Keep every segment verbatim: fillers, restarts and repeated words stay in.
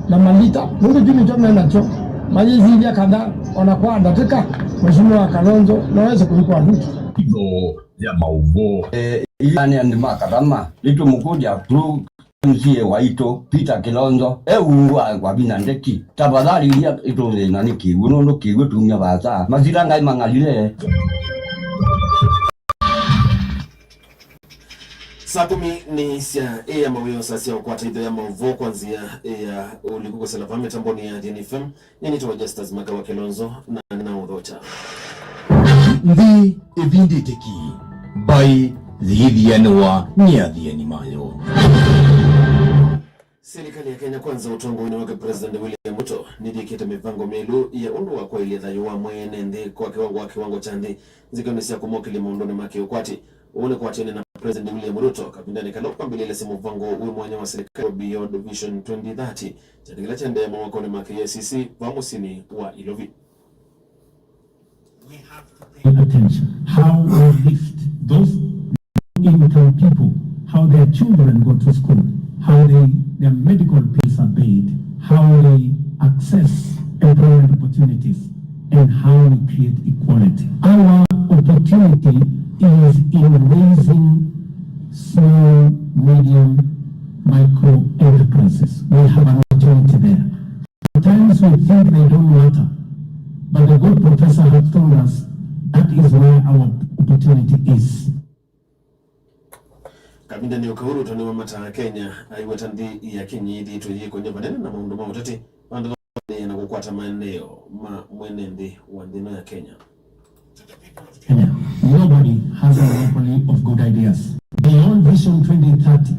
Na malita, nũndũ kyu nĩkyo me nakyo, mayĩsivya kana o na kwa ndatĩka, Mheshimiwa Kalonzo no ese kũvikwa Ruto. Itho ya maũvoo. Eh, ila nĩ andũ ma katama, nĩtũmũkũlya tu M C A waitũ, Peter Kilonzo, e ungu wa, wa vinya ndeki. Tafadhali ilia itũthĩna nĩ kĩw'ũ, nũndũ kĩw'ũ tumya vaasa. Mathira Ngai mang'alile. Saa kũmi nĩ sya ĩa mawĩosa sya ũkwata itho ya maũvoo kwa nzĩa ya ũliku kũsela vaa mĩtambonĩ ya Athiani F M. Nyie nĩtawa Justus Makawa Kilonzo na nĩnaũthokya. Nthĩ ĩvindĩte ki, mbaĩ yĩithianĩwa nĩ athiani mayo. Silikalĩ ya Kenya Kwanza ũtongoinĩ wake President William Ruto nĩyĩkĩte mĩvango mĩelũ ya ũndũ wa kwaĩlya thayũ wa mwene nthĩ kwa kĩwango wa kĩwango kya nthĩ nzĩkonĩ sya kũmokĩlya maũndũnĩ ma kĩũkwati. Ũu nĩ kũatĩanĩa na President William Ruto kavindanĩ kala ũkwambĩlĩĩlasya mũvango wĩ mwanya wa silikalĩ wa Beyond Vision twenty thirty, kyandĩ kĩla kyaendee mawakonĩ ma K I C C vaa mũsyĩnĩ wa Ilovi. We have to pay attention how we lift those income people, how their children go to school, how they, their medical bills are paid, how they access employment opportunities, and how we create equality. Our opportunity is in raising small, medium, micro enterprises. We have an opportunity there. Sometimes we think they don't matter, but the good professor has told us that is where our opportunity is. Kavindanĩ o kau, Ruto nĩwamataa Kenya aiweta nthĩ ya Kenya yĩthĩĩtwe yĩkony'a vanene na maũndũ ma ũteti, vandũ va kũendeea na kũkwata maendeeo ma mwene nthĩ wa nthĩ ĩno ya Kenya. Kenya. Nobody has a monopoly of good ideas. Beyond Vision twenty thirty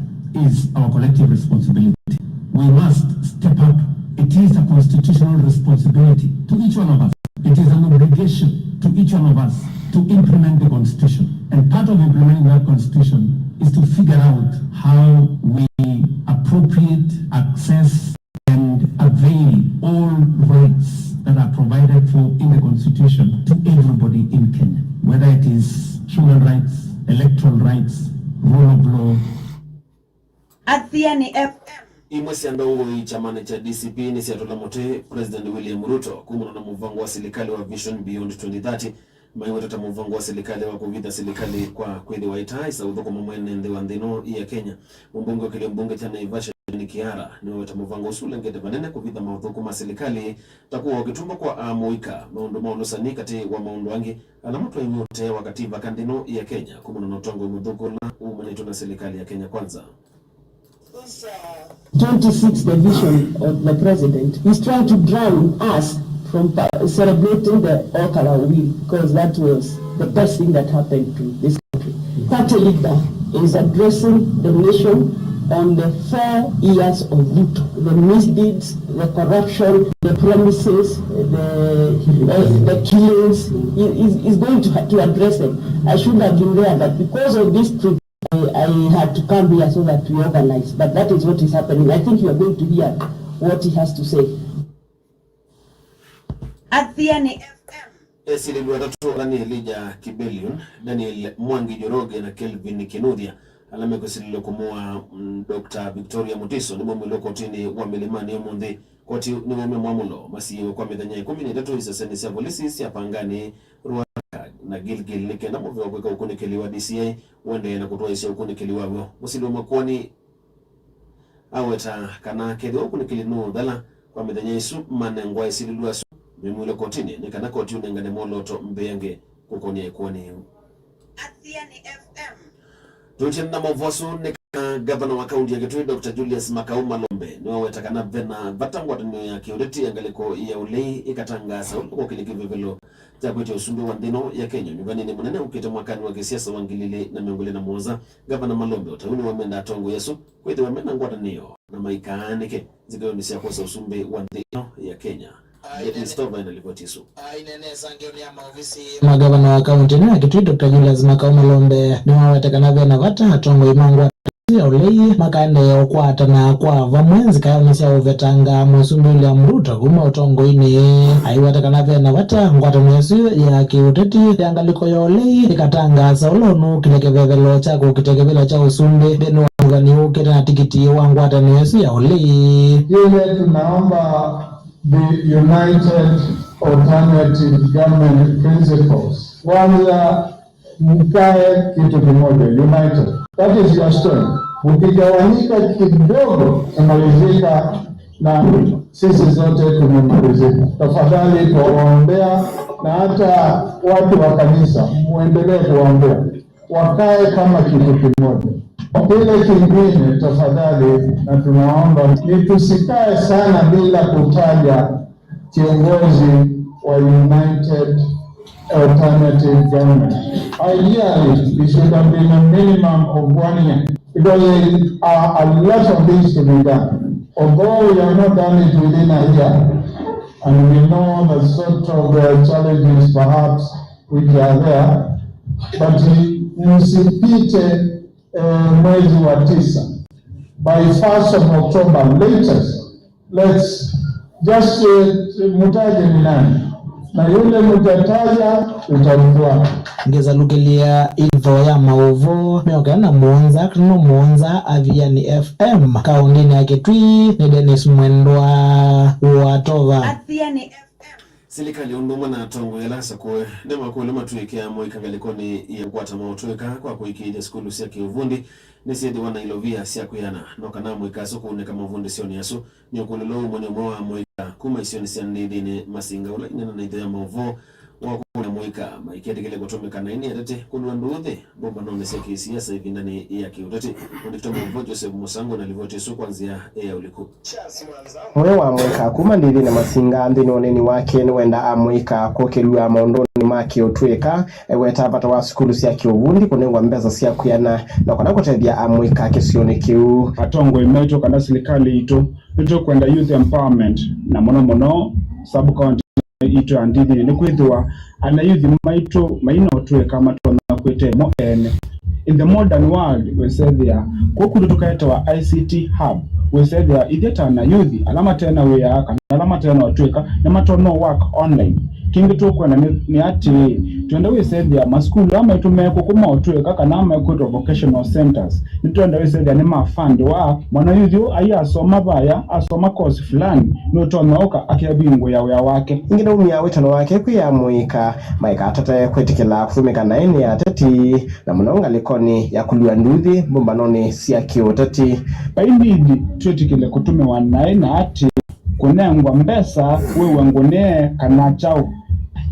is our collective responsibility. We must step up. It is a constitutional responsibility to each one of us. It is an obligation to each one of us to implement the constitution. And part of implementing that constitution is to figure out how we appropriate, access, and avail all rights that are provided for in the constitution to everybody in Kenya, whether it is human rights, electoral rights, rule of law. Athiani F M. Imwe sya ndongoi kyamanĩ kya D C P nĩsyatũla mũtĩ President William Ruto kumana na mũvango wa silikalĩ wa Vision Beyond twenty thirty, maiweta ta mũvango wa silikalĩ wa kũvitha silikalĩ kwa kwĩthĩwa ĩtaaĩsa ũthũkũma mwene nthĩ wa nthĩ ĩno ya Kenya. Mũmbunge wa kĩlio mbunge kya Naivasha John Kiara nĩwaweta mũvango ũsu ũlengete vanene kũvitha maũthũku ma silikalĩ, ta kũaa kĩtumbo kwa amũika, maũndũ ma ũlũsani katĩ wa maũndũ angĩ, ala matwaiwe ũtee wa kativa ka nthĩ ĩno ya Kenya kumana na ũtongoi mũthũku ũla umanĩtwe na silikalĩ ya Kenya Kwanza. Twenty-six, the vision of the president is trying to drown us from pa- celebrating the Okara win, because that was the best thing that happened to this country. Party leader is addressing the nation on the four years of Ruto, the misdeeds, the corruption, the promises, the, uh, the killings. He is, is going to, ha- to address them. I should have been there, but because of this trip, I, I had to come here so that we organize, but that is what is happening. I think you are going to hear what he has to say. Athiani F M. Esilĩlw'a atatũ ala nĩ Elijah Kibelion, Daniel Mwangi Njoroge na Kelvin Kinuthia, ala mekwĩsilĩlw'a kũmũaa, mm, Doctor Victoria Mutiso, nĩmaumĩlwe kotinĩ wa Milimani ũmũnthĩ. Koti nĩwaumya mwamũlo masiĩwe kwa mĩthenya ĩkũmi na ĩtatũ isesenĩ sya volisi sya Pangani, Ruaraka na Gilgil nĩ kenda mũvea wa kwĩka ũkunĩkĩli wa D C I ũendee na kũtwaĩsya ũkunĩkĩli waw'o. Mũsili wa Makuani aweta kana kethĩwa ũkunĩkĩli nũũthala kwa mĩthenya ĩsu manengwa esilĩlw'a asu, memwĩle kotinĩ nĩ kana koti ũnengane mwolooto mbeange kũkonia ĩkoani yĩu. Athiani F M. Tũikyana na maũvoo asu nĩ kana ngavana wa kaunti ya Kitui, Doctor Julius Makau Malombe, nĩwaweta kana vena vata ngwatanĩo ya kĩũteti ya ngalĩko ya ũlei ĩkatangaasa ũla ũkokĩlya kĩvevelo kya kwĩtya ũsumbĩ wa nthĩ ĩno ya Kenya ũnyuvanĩnĩ mũnene ũkĩte mwakanĩ wa kĩsiasa wa ngili ilĩ na mĩongo ĩlĩ na mũonza. Ngavana Malombe o ta ũu nĩwamenda atongoi asu kwĩthĩwa mena ngwatanĩo na maikaanĩke nzĩkalonĩ sya kwosa ũsumbĩ wa nthĩ ĩno ya Kenya. Ndeti Stova ena livoti ĩsu. Ainenesa ngeoni ya maovisi. Magavana wa kaunti ĩno ya Kitui, Doctor Julius Makau Malombe, nĩwaweta kana vena vata atongoi ma ngwatanĩo ya ũlei makaendeea ũkwatana kwa vamwe nzĩkalonĩ sya ũvetanga Mũsumbĩ William Ruto kuma ũtongoinĩ. Aiweta kana vena vata ngwatanĩo ĩsu ya kĩũteti ya ngalĩko ya ũlei ĩkatangaasa ũla ũnũkĩlya kĩvevelo kya kũkita kĩvĩla kya ũsumbĩ nthĩnĩ wa Ũngani ũkĩte na tikiti wa ngwatanĩo ĩsu ya ũlei. Vile tunaomba the United Alternative Government Principles, kwanza mkae kitu kimoja, united. That is your strength. Ukigawanyika kidogo, umalizika na sisi zote tumemalizika. Tafadhali tuwaombea, na hata watu wa kanisa muendelee kuwaombea, wakae kama kitu kimoja. Kile kingine, tafadhali, na tunaomba ni tusikae sana bila kutaja kiongozi wa United Alternative Government. Ideally, it should have been a minimum of one year, because there are a lot of things to be done. Although we have not done it within a year, and we know the sort of, uh, challenges perhaps which are there, but msipite, eh, mwezi wa tisa. By first of October latest, let's just, eh, mtaje ni nani, na yule mtataja tutamfuata. Ngĩsalukĩlya itho ya maũvoo mĩongo ĩna na mũonza, no mũonza Athiani F M, kaũndĩnĩ ya Kitui, nĩ Dennis Mwendwa wa Tova. Athiani F M. Silikalĩ ũndũ ũmwe na atongoi ala asakũe nĩmakũlw'a matw'ĩke amũika ngalĩkonĩ ya kũkwata maũtũĩka kwa kũĩkĩĩthya sukulu sya kĩũvundi nĩsyĩthĩwa na ilovia sya kwĩana, no kana amũika asu kũunĩka mavundĩsyonĩ asu. Nĩ ũkũlĩlwa ũmwe nĩ ũmwe wa amũika kuma isionĩ sya Ndithini Masinga, ũla ineena na itho ya maũvoo wa kũkũlya amũika maiketĩkĩle kũtũmĩka naĩ nĩ ateti kũlw'a nduuthĩ mbũmbanonĩ sya kĩsiasa ĩvindanĩ ya kĩũteti. Mwandĩki wa maũvoo Joseph Mũsango na livoti ĩsu kwa nzĩa ya ũliku. Ũmwe wa amũika kuma Ndithini Masinga nthĩnĩ wa ũneeni wake nĩwendaa amũika kũkĩlw'a maũndũnĩ ma kĩũtũĩka, eweta vata wa sukulu sya kĩũvundi kũnengwa mbesa sya kwĩana na kana kũtethya amũika kĩsionĩ kĩu. Atongoi maitũ kana silikalĩ itũ, nĩtũkwenda youth empowerment, na mũno mũno sub county itũ ya Ndithini, nĩkwĩthĩwa anayuthi maitũ maina ũtũĩka matonya kwĩte mo ene. In the modern world, wĩsethĩa kũu kwitũ tũkaetawa I C T hub, wĩsethĩa ithyĩ ta anayuthi ala mate na wĩa kana ala mate na ũtũĩka nĩmatonya work online. Kĩngĩ tũkwenda nĩ, nĩ atĩĩ, twenda wĩsethĩa masukulu aa maitũ me kũkũ ma ũtũĩka kana mekwĩtwa vocational centers, nĩtwenda wĩsethĩa nĩmafandĩwa. Mwanayuthi ũũ ai asoma vaya, asoma course fulani, nũtonya ũka akevingũĩa wĩa wake. Ĩngĩ naumya wĩtano wake kwĩ amũika maikatate kwĩtĩkĩla kũtũmĩka naĩ nĩ ateti, na mũno ngalĩkonĩ ya kũlw'a nduuthĩ mbũmbanonĩ sya kĩũteti. Vai ndithi twĩtĩkĩle kũtũmĩwa naĩ na atĩ kũnengwa mbesa wĩw'e ngũnĩe kana kyaũ.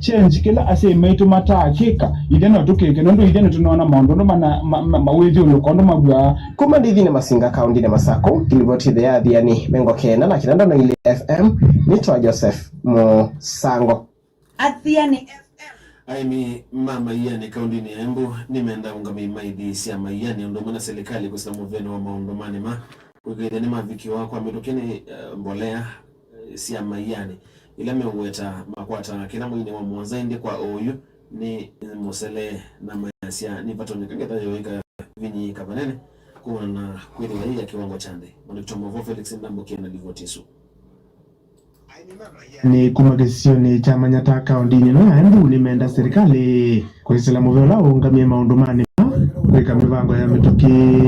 Change kĩla asyai maitũ mataakĩka, ithyĩ no tũkĩke, nũndũ ithyĩ nĩtũnoona maũndũ ũndũ mana-, ma-, ma-, mawĩthyũlũka ũndũ maw'aa. Kuma Ndithinĩ Masinga, kaũndĩnĩ Masakũ, ngĩlivoti ĩthe ya Athiani mĩongo kenda na kenda nũndũ ilĩ F M, nĩtwa Joseph Mũsango. Athiani F M. Aĩmi ma Maianĩ kaũndĩnĩ ya Embu nĩmenda ũngamĩi ma ithi sya Maianĩ ũndũ ũmwe na silikalĩ kwĩsĩla mũvene wa maũndũ ma nĩma kũĩkĩĩthya nĩmavikĩwa kwa mĩtũkĩ nĩ, eh, mbolea, eh, sya Maianĩ ila meũweta makwata kĩla mweinĩ wa mũonza, ĩndĩ kwa oyu nĩ mũsele na mayasya nĩvatonyeka ngetha yoĩka vinyĩĩka vanene kũana na kwĩthĩwa yĩ ya kĩwango kya nthĩ. Mwandĩki wa maũvoo Felix Ndambũkia na livoti ĩsu. Nĩ kuma kĩsionĩ kya Manyata kaũndĩnĩ ĩno ya Embu nĩmenda silikalĩ kwĩsĩla mũvea ũla ũũngamĩe maũndũ ma nĩma kwĩka mĩvango ya mĩtũkĩ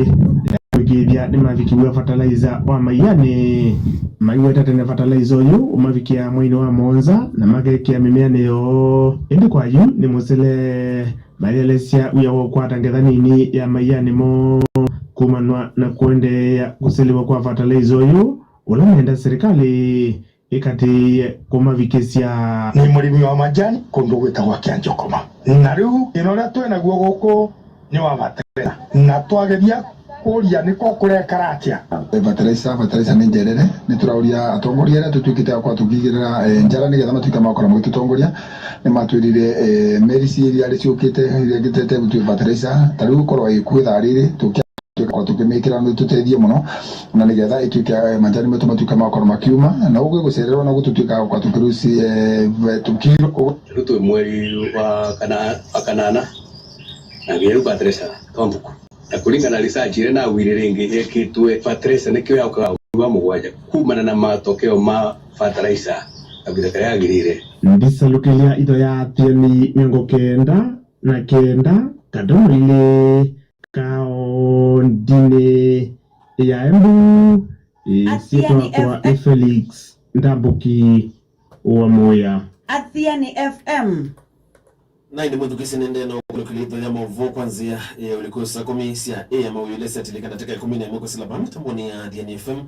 ya kũĩkĩĩthya nĩmavikiw'a fertilizer wa Maianĩ. Maiweta tene fertilizer ũyũ ũmavikĩaa mweinĩ wa mũonza na makekĩa mĩmĩanĩ yoo. Ĩndĩ kwa yu nĩ mũsele maelesya wĩa wa ũkwata ngetha nini ya Maianĩ moo kumanwa na kũendeea kũsĩlĩwa kwa fertilizer ũyũ ũla menda silikalĩ ĩkatĩĩe kũmavikĩsya. Nĩ mũlĩmi wa majani kũndũ gwĩtagwa Kĩanjokoma. Na rĩu thĩna ũrĩa twĩ naguo gũkũ nĩ wa fertilizer. Na twageria kũria nĩko kũrekara atĩa? Fertilizer, fertilizer nĩ njerere. Nĩtũraũria atongoria arĩa tũtuĩkĩte akwa tũkĩigĩrĩra, eh, njara nĩgetha matuĩke makora magĩtũtongoria. Nĩmatwĩrire, eh, meri ici iria ciũkĩte, iria ngĩtete gũtuĩka fertilizer. Ta rĩu korwo ĩkuĩ thaa rĩrĩ, tũkĩa tũkorwo tũkĩmĩkĩra nĩ tũteithie mũno, na nĩgetha ĩtuĩke, eh, majani maitũ matuĩke ma gũkorwo makiuma, na ũguo gũcererwo no gũtũtuĩka gũkorwo tũkĩrusi, eh, ve-, tũkiro. Rĩu twĩ mweri wa kana-, wa kanana, na nginya rĩu fertilizer twambuku. Na kũringana na research ĩrĩa nawire rĩngĩ yekĩtwe, fertilizer nĩkĩo yaũkaga mweri wa mũgwanja, kumana na matokeo ma fertilizer kavinda karĩa yagĩrĩire. Ndisalukĩlya itho ya Athiani mĩongo kenda na kenda, katono ilĩ. Kaũndĩnĩ ya Embu, ĩ, Athiani syĩtwa kwa F M. Ĩ Felix Ndambuki wa Moya. Athiani F M. Na ĩndĩ mwĩthukĩĩsye nĩndee na ũkũlũkĩlya itho ya maũvoo kwa nzĩa ya ũliku saa kũmi sya ĩ ya mawĩũ ila syatilĩka ndatĩka ĩkũmi na ĩmwe kwĩsĩla vaa mĩtambonĩ ya Athiani F M.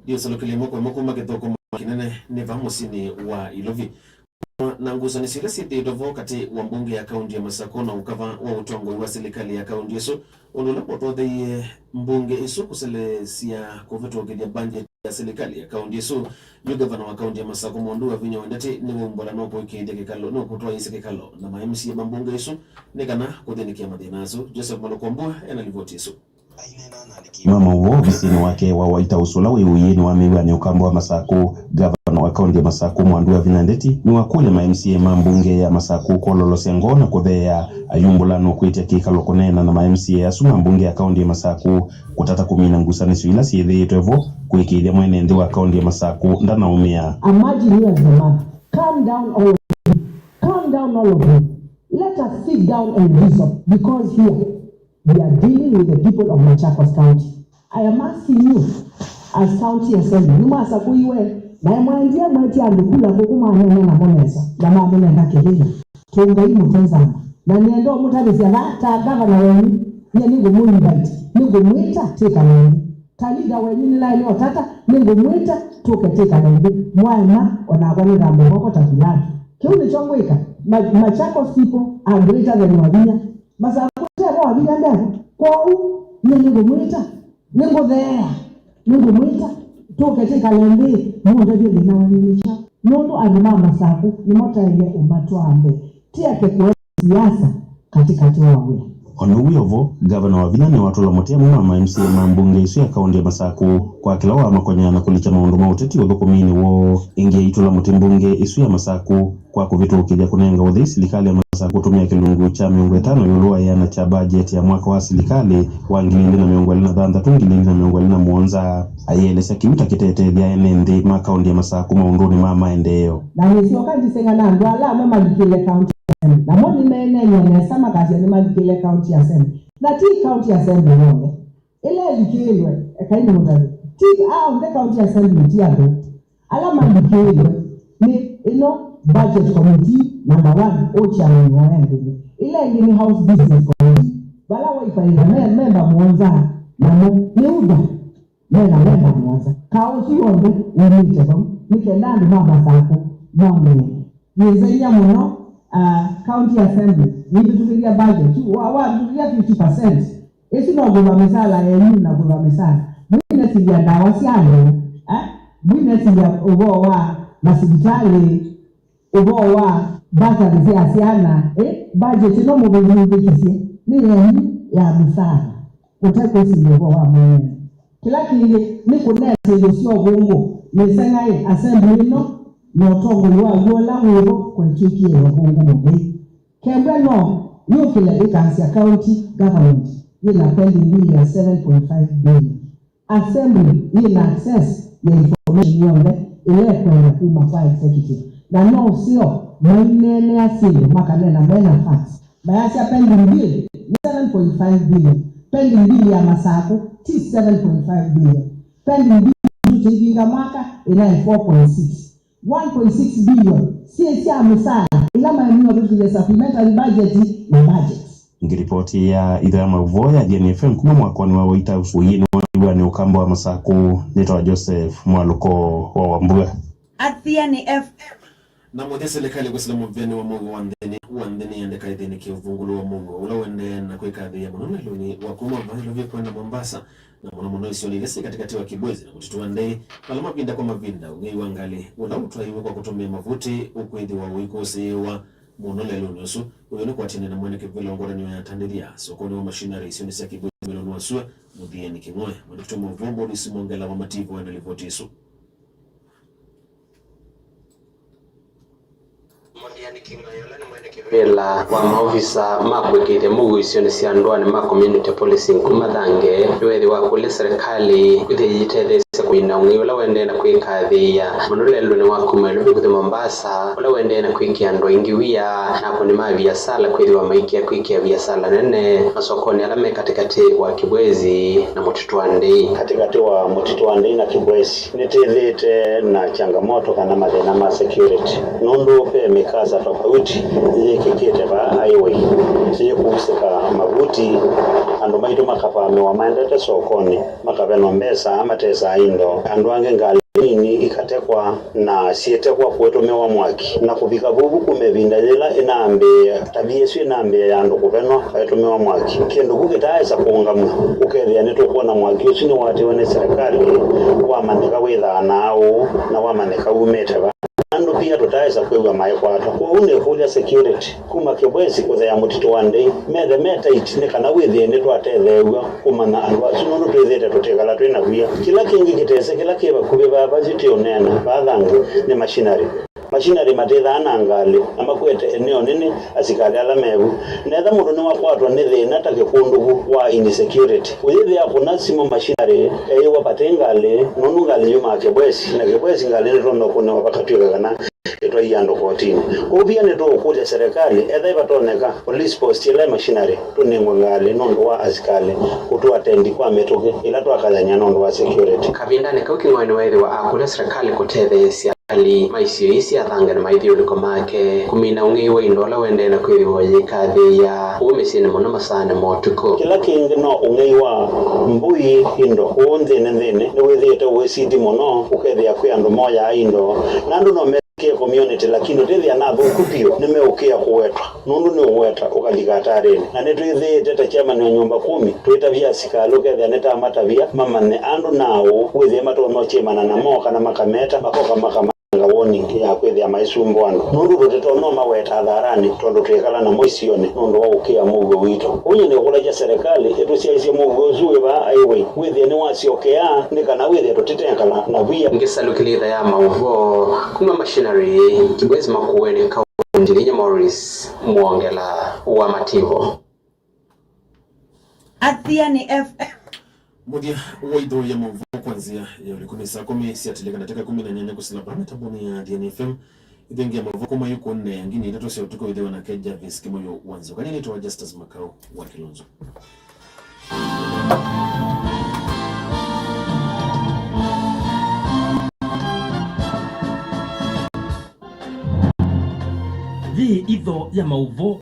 Ndiũsalũkĩlya ĩmwe kwa ĩmwe kuma kĩthũkũma kĩnene nĩ vaa mũsyĩnĩ wa Ilovi. Na ngusanĩsyo ila syĩthĩĩtwe vo katĩ wa mbunge ya kaunti ya Masakũ na ũkava wa ũtongoi wa silikalĩ ya kaunti ĩsu, ũndũ ũla ũtotheie mbunge ĩsu kũselesya kũvĩtũkĩthya mbanjeti ya silikalĩ ya kaunti ĩsu, yu ngavana wa kaunti ya Masakũ Mwandu wa Vinya Wendeti nĩwaumbũla nũkũĩkĩĩthya kĩkalo, nũkũtwaĩĩsya kĩkalo na ma M C A ma mbunge ĩsu nĩ kana kũthĩnĩkĩa mathĩna asu. Joseph Malũkwambua ena livoti ĩsu. Ma maũvoo ovisinĩ wake wa White House ũla wĩ ũiĩnĩ wa mĩw'anĩ ũkamba wa Masakũ, ngavana wa kaunti ya Masakũ Mwandu wa Vinya Ndeti nĩwakũlya ma M C A ma mbunge ya Masakũ kwololosya ngoo na kũtheea ayumbũla nũkwĩtya kĩkalo kũneena na ma M C A asu ma mbunge ya kaunti ya Masakũ kũtata kũmina ngusanĩsyo ila syĩthĩĩtwe vo kũĩkĩĩthya mwene nthĩ wa kaunti ya Masakũ ndanaũmĩa. I'm urging you as the mother, calm down all of you. Calm down all of you. Let us sit down and reason because here we are dealing with the people of Machakos County. I am asking you as county assembly, nĩmwasakũiwe na mwaendie mwetie andũ kula ngũkũ mwanene namo nesa na mamũnenga kĩvĩla. Tũngai mũtenzama. Na nĩenda ũmũtavĩsya va ta gavana wenyu, nyie nĩngũmũinvite, nĩngũmwĩta twĩkale nthĩ. Ta leader wenyu nĩnaĩ nĩ ũtata, nĩngũmwĩta tũke twĩkale nthĩ. Mwaema, o nakwa nĩthambe moko ta Pilato. Kĩu nĩkyo ngwĩka. Ma- Machakos people are greater than Wavinya. Masakũ te vo Wavinya ndevo. Kwoou, nyie nĩngũmwĩta, nĩngũtheea, nĩngũmwĩta tũke twĩkale nthĩ, mũndavye thĩna wenyu nĩ kyaũ. Nũndũ andũ ma Masakũ nĩmo taĩle ũmatwaa mbee. Tiake kũete siasa katĩkatĩ wa wĩa. O na wĩ o vo, ngavana Wavinya nĩwatũla mũtĩ amwe ma ma M C A ma mbunge ĩsu ya kaunti ya Masakũ kwa kĩla wamakonyaa na kũlikya maũndũ ma ũteti ũthũkũminĩ woo. Ĩngĩ aitũla mũtĩ mbunge ĩsu ya Masakũ kwa kũvĩtũkĩthya kũnenga ũthei silikalĩ ya Masakũ kũtũmĩa kĩlungu kya mĩongo ĩtano ĩũlũ wa ĩana kya mbajeti ya mwaka wa silikalĩ wa ngili ili na mĩongo ĩlĩ na thanthatũ, ngili ili na mĩongo ĩlĩ na mũonza. Ayĩelesya kĩu ta kĩtetethya ene nthĩ ma kaunti ya Masakũ maũndũnĩ ma maendeeo. Na nĩsyoka ndiseng'a na andũ ala amwe malikĩle county assembly. Namo nĩmeeneenea nesa makasya nĩmalikĩle county assembly. Na ti county assembly yonthe. Ĩla ĩlikĩĩlwe, ekai nĩmũtavye. Ti aonthe county assembly ti andũ. Ala malikĩĩlwe nĩ ĩno budget committee number one, ũkyamanĩ wa ene nthĩ. Ĩla ĩngĩ nĩ house business committee. Vala waikwa ĩtha me memba mũonza, namo nĩ UDA. Mena memba mũonza. Kaũ ũsu w'onthe umĩte vau nĩ kenda andũ ma Masakũ maũmĩe. Nĩnzenia mũno, ah, county assembly nĩvĩtũkĩthya budget tu, wa- wavĩtũkĩthya fifty percent. Ĩsu no kũva mĩsala yenyu na kũva mĩsala. Mwĩnesilya ndawa sya andũ, eh? Mwĩnesilya ũvoo wa masivitalĩ, ũvoo wa bursary sya syana, eh? Budget ĩno mũvĩnyũvĩkisye nĩ yenyu ya mĩsala. Ũtekwĩsilya ũvoo wa mwene. Kĩla kĩngĩ nĩ kũnea syĩndũ sya ũvũngũ. Nĩseng'aĩ assembly ĩno na ũtongoi waw'o ũla wĩvo kũetw'ĩkie ũvũngũ mũvĩi. Kembwa no yũkĩle ĩkasya county government yĩna pending bill ya seven point five billion. Assembly yĩna access ya information yonthe ĩla ĩkwenda kuma kwa executive. Na no ũseo maineenea syĩndũ makanena mena facts. Mayasya pending bill nĩ seven point five billion. Pending bill ya Masakũ ti seven point five billion. Pending bill tũivinga mwaka ĩnaĩ four point six. One point six billion syĩ sya mĩsaala ĩla maemie ũvĩtũkĩthya supplementary budget na budget. Ngĩlipoti ya itho ya maũvoo ya Athiani F M kuma mwakonĩ wa White House ũiĩnĩ wa mĩw'anĩ ũkamba wa Masakũ, nĩtawa Joseph Mwalũko wa Wambua. Athiani F M. Na mũthya silikalĩ kwĩsĩla mũvĩanĩ wa mũuo wa nthĩnĩ wa nthĩ nĩyendeka ĩthĩnĩkĩe ũvũngũlo wa mũuo ũla ũendee na kwĩkathĩĩa mũno lelũnĩ wa kuma Nairobi kwenda Mombasa, na mũno mũno isionĩ ila syĩ katĩkatĩ wa Kibwezi na mũtitũ wa Ndei, vala mavinda kwa mavinda ũng'ei wa ngalĩ ũla ũtwaiwe kwa kũtũmĩa mavuti ũkwĩthĩwa ũikũsĩĩwa mũno lelũnĩ ũsu. Ũyũ nĩ kũatĩanĩa na mwene kĩvĩla wa ngwatanĩo ya atandĩthya sokonĩ wa machinery isionĩ sya Kibwezi, Miloni wa Sua, Mũthieni Kĩng'oe. Mwandĩki wa maũvoo Morris Mwongela wa Mativo ena livoti ĩsu. Mũthiani Kĩng'oe ũla nĩ mwene kĩvĩla wa maovisa ma kũĩkĩĩthya mũuo isionĩ sya ndũanĩ ma community policing kuma Thange nĩweethĩwa akũlya serĩkalĩ kwĩthĩa yĩtetheesya kũmanyĩsya kũina ũng'ei ũla ũendee na kwĩkathĩĩa mũno lelũnĩ wa kuma Nairobi kũthi Mombasa, ũla ũendee na kwĩkĩa andũ aingĩ wia, na akũni ma viasala kwĩthĩwa maikĩa kwĩkĩa viasala nene masokonĩ ala me katĩkatĩ wa Kibwezi na Mũtitũ wa Ndei. Katĩkatĩ wa Mũtitũ wa Ndei na Kibwezi nĩtĩthĩte na changamoto kana mathĩna ma security, nũndũ ve mĩkasa tofauti yĩkĩkĩte vaa highway, yĩkũusĩka mavuti, andũ maitũ makavamĩwa maendete sokonĩ, makavenwa mbesa matesaa indo, andũ angĩ ngalĩ nini ikatekwa, na syĩtekwa kũitũmĩwa mwaki, na kũvika vuvu kuma ĩvinda yĩla ĩnambĩĩa, tavia ĩsu ĩnambĩĩa ya andũ kũvenwa vaitũmĩwa mwaki. Kĩndũ kĩu kĩtaaĩsa kũũngamw'a, ũkethĩa nĩtũkwona mwaki ũsu nĩwatiwe nĩ serikali, wamanyĩka wĩthaa na ũũ, na wamanyĩka umĩte va. Andũ pia tũtaaĩsa kwĩw'a maĩkwatwa. Kwoou nĩkũlya security kuma Kibwezi kũthea Mũtitũ wa Ndei methe me tight nĩ kana wĩthĩe nĩtwatetheew'a kũmanya andũ asu, nũndũ twĩthĩĩte tũtĩkala twĩ na wia. Kĩla kĩngĩ kĩtese kĩla kĩ vakuvĩ vaa, vaa yu tũũneena vaa thangũ, nĩ machinery. Machinery matĩthaa na ngalĩ na makwete eneo nene asikalĩ ala mevu. Netha mũndũ nĩwakwatwa nĩ thĩna ta kĩkũndũku wa insecurity, ũyĩthĩa kũna simũ machinery eĩwa vate ngalĩ, nũndũ ngalĩ yumaa Kibwezi, na Kibwezi ngalĩ nĩtonya kũnewa vakatw'ĩka kana ĩtwaie andũ kotinĩ. Kwoou pia nĩtũũkũlya serikali, ethĩwa vatonyeka, police post ĩla ĩ machinery tũnengwe ngalĩ nũndũ wa asikalĩ kũtũatendi kwa mĩtũkĩ ĩla twakayany'a nũndũ wa security. Kavindanĩ kau, Kĩng'oi nĩweethĩwa akũlya serikali kũtetheesya akali ma isio ii sya Thanga na maithyũlũko make kũmina ũng'ei wa indo ũla ũendee na kwĩthĩwa ũyĩkathĩĩa ũu mĩsyĩnĩ mũno masaanĩ ma ũtukũ. Kĩla kĩngĩ no ũng'ei wa mbũi, indo. Ũũ nthĩnĩ nthĩnĩ nĩwĩthĩĩte ũĩsiti mũno, ũkethĩa kwĩ andũ moyaa indo, na andũ no me kĩ community, lakini ũtethĩa na athũku vyũ nĩmeũkĩa kũwetwa, nũndũ nĩ ũweta ũkalika atarĩnĩ. Na nĩtwĩthĩĩte ta chairman wa nyũmba kumi twĩtavya asikalĩ, ũkethĩa nĩtamatavya mamanye andũ na aũ wĩthĩe matonya ũkyĩmana namo kana makameta makoka makamanga warning ya kwĩthĩa maisumbũa andũ, nũndũ tũtĩtonya ũmaweta atharanĩ tondũ twĩkala namo isionĩ nũndũ wa ũkĩa mũuo witũ. Ũu nĩnĩkũlakya serikali ĩtũsyaĩĩsye mũuo ũsu wĩ vaa highway wĩthĩe nĩwasyokea nĩ kana wĩthĩe tũtĩtekala na wia. Ngĩsalukĩlya itha ya maũvoo kuma machinery, Kibwezi Makueni, kaunti ya Morris, Mwongela wa Mativo. Athiani F M. Mũthya wa itho ya maũvoo kwa nzĩa ya ũliku nĩ saa kũmi syatilĩka ndatĩka kũmi na nyanya kũsila vaa mĩtambonĩ ya Athiani F M. Ithengia maũvoo kuma yu kũendeea nginya itatũ sya ũtukũ wĩthĩwa nake Jarvis Kĩmoyo wa Nzũkany'a. Nĩtawa Justus Makau wa Kĩlonzo. Yĩ itho ya maũvoo